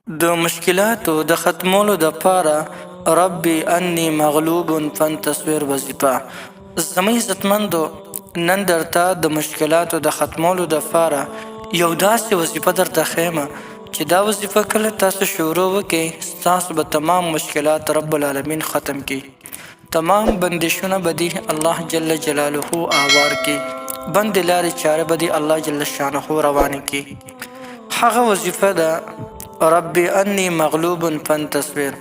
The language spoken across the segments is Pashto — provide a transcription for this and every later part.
د مشکلاتو د ختمولو د پاره رب انی مغلوب فانتصر وظیفه. زما عزتمندو، نن درته د مشکلاتو د ختمولو د پاره یو داسې وظیفه درته ښیم چې دا وظیفه کله تاسو شروع وکړئ، ستاسو به تمام مشکلات رب العالمین ختم کړي، تمام بندشونه به دي الله جل جلاله آوار کړي، بندې لارې چارې به دي الله جل شانه روانې کړي. هغه وظیفه ده رب انی مغلوب فانتصر.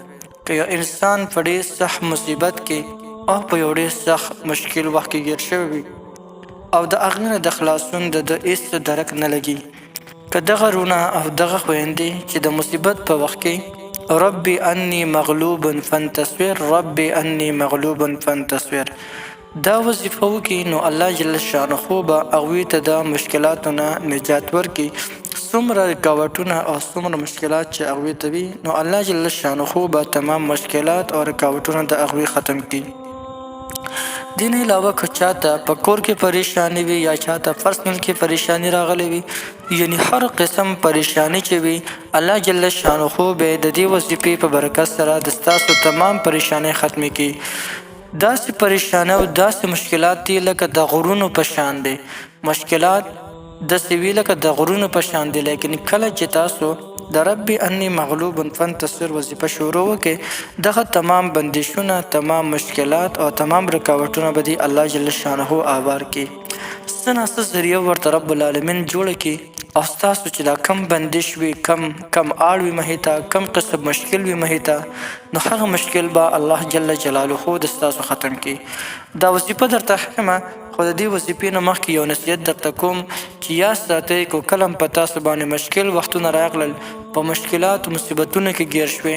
که یو انسان په ډېر سخت مصیبت کې او په یو ډېر سخت مشکل وخت کې ګیر شوی وي او د هغې نه د خلاصون د ده هېڅ څه درک نه لګي، که دغه رونه او دغه خویندې چې د مصیبت په وخت کې رب انی مغلوب فانتصر، رب انی مغلوب فانتصر دا وظیفه وکړي، نو الله جل شانه به هغوی ته د مشکلاتو نه نجات ورکړي. څومره رکاوټونه او څومره مشکلات چې هغوی ته وي، نو الله جل شانه به تمام مشکلات او رکاوټونه د هغوی ختم کړي. دې نه علاوه که چاته په کور کې پریشانی وي یا چاته پرسنل کې پریشانی راغلی وي، یعنی هر قسم پریشانی چې وي، الله جل شانه به د دې وظیفې په برکت سره د ستاسو تمام پریشانی ختمې کړي. داسې پریشانی او داسې مشکلات دي لکه د غرونو په شان دي، مشکلات داسې وي لکه د غرونو په شان دي، لیکن کله چې تاسو د رب انی مغلوب فانتصر وظیفه شروع وکړئ، دغه تمام بندشونه، تمام مشکلات او تمام رکاوټونه به دي الله جل شانه آوار کړي، څه نا څه ذریعه ورته رب العالمین جوړه کړي، او ستاسو چې دا کم بندش وي، کم کم آړ وي مخې ته، کم قسم مشکل وي مخې ته، نو هغه مشکل به الله جل جلاله د ستاسو ختم کړي. دا وظیفه درته ښیم، خو د دې وظیفې نه مخکې یو نصیحت درته کوم چې یاد ساتئ، که کله هم په تاسو باندې مشکل وختونه راغلل، په مشکلاتو مصیبتونو کې ګیر شوې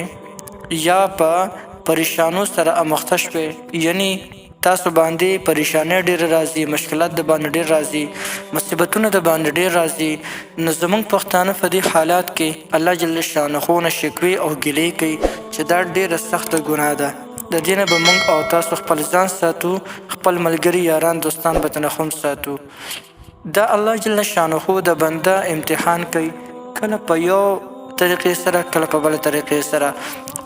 یا په پریشانو سره اموخته شوې، یعنی تاسو باندې پریشانۍ ډېرې راځي، مشکلات د باندې ډېر راځي، مصیبتونه د باندې ډېر راځي، نو زمونږ پښتانه په دې حالات کې الله جل شانه نه شکوې او ګیلې کوي چې دا ډېره سخته ګناه ده. د دې نه به مونږ او تاسو خپل ځان ساتو، خپل ملګري یاران دوستان به ترنه هم ساتو. دا الله جل شانه د بنده امتحان کوي، کله په یو طریقې سره، کله په بل طریقې سره،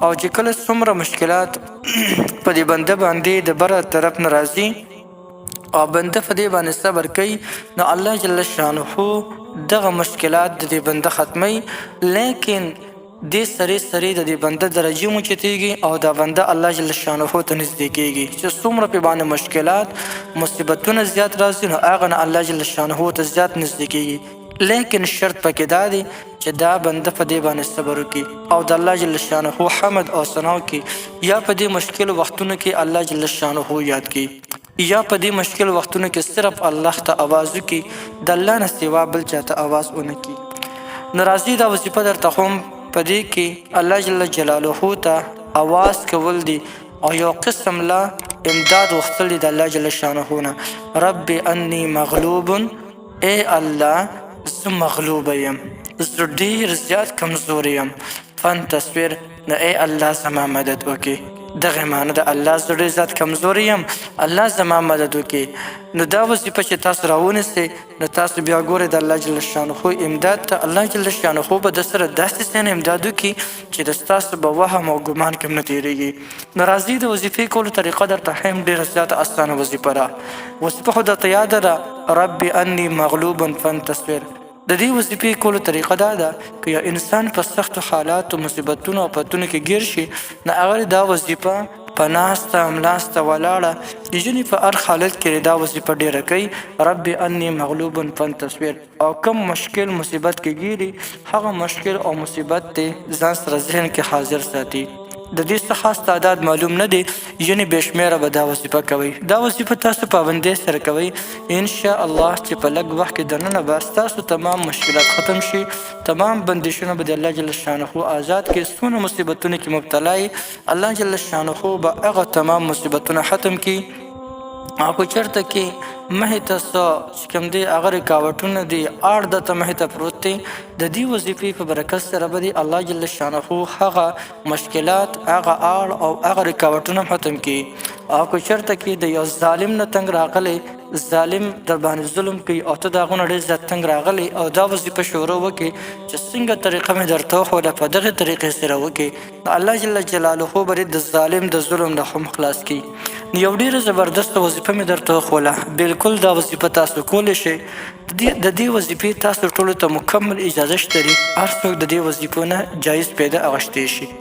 او چې کله څومره مشکلات په دې بنده باندې د بره طرف نه راځي او بنده په دې باندې صبر کوي، نو الله جل شانه دغه مشکلات د دې بنده ختموي، لیکن دې سرې سرې د دې بنده درجې موچتېږي او دا بنده الله جل شانه ته نږدې کېږي. چې څومره پې باندې مشکلات مصیبتونه زیات راځي، نو هغه نه الله جل شانه ته زیات نږدې کېږي، لیکن شرط پکې دا دی چې دا بنده په دې باندې صبر وکړي او د الله جل شانه حمد او ثنا وکړي، یا په دې مشکل وختونو کې الله جل شانه یاد کړي، یا په دې مشکل وختونو کې صرف الله ته اواز وکړي، د الله نه سوا بل چاته اواز ونه کړي. نو راځي دا وظیفه درته هم، په دې کې الله جل جلاله ته اواز کول دي او یو قسم لا امداد غوښتل دي د الله جل شانه نه. رب انی مغلوب، ای الله زه مغلوب یم، زه ډیر زیات کمزوری یم، فانتصر، نو ای الله زما مدد وکړي. دغه معنی د الله زه ډیر زیات کمزوری یم، الله زما مدد وکړي. نو دا وظیفه چې تاسو راونیسئ، نو تاسو بیا ګورئ د الله جل شانه امداد ته. الله جل شانه به د سره داسې څه نه امداد وکړي چې د ستاسو به وهم او ګمان کې هم نه تېرېږي. نو راځي د وظیفې کولو طریقه درته ښیم، ډېره زیاته اسانه وظیفه ده. وظیفه خو درته یاده ده، رب انی مغلوب فانتصر. د دې وظیفې کولو طریقه دا ده که یو انسان په سختو حالاتو، مصیبتونو او آفتونو کې ګیر شي، نو هغه دا وظیفه په ناسته، ملاسته، ولاړه، یعنی په هر حالت کې دا وظیفه ډېره کوي، رب انی مغلوب فانتصر، او کوم مشکل مصیبت کې ګیري، هغه مشکل او مصیبت دی ځان سره ذهن کې حاضر ساتي. د دې څه خاص تعداد معلوم نه دی، یعنی بې شمېره به دا وظیفه کوئ. دا وظیفه تاسو پابندۍ سره کوئ، ان شاء الله چې په لږ وخت کې دننه به ستاسو تمام مشکلات ختم شي، تمام بندشونه به د الله جل شانه آزاد کړي. څونه مصیبتونو کې مبتلا یې، الله جل شانه به هغه تمام مصیبتونه ختم کړي. او که چېرته کې مخې ته څه چې کوم دی هغه رکاوټونه دي، آړ درته مخې ته پروت دی، د دې وظیفې په برکت سره به دي الله جل شانه هغه مشکلات، هغه آړ او هغه رکاوټونه ختم کړي. او که چېرته کې د یو ظالم نه تنګ راغلی، ظالم در باندې ظلم کوي او ته د هغو نه ډېر زیات تنګ راغلی او دا وظیفه شروع وکړي چې څنګه طریقه مې درته وښوده، په دغې طریقې سره وکړي، نو الله جل جلاله به دې د ظالم د ظلم نه هم خلاص کړي. نو یو ډېره زبردسته وظیفه مې درته وښوله، بلکل دا وظیفه تاسو کولی شئ. د دې وظیفې تاسو ټولو ته مکمل اجازه شته دي، هر څوک د دې وظیفو نه جایز پیدا اغشتی شي.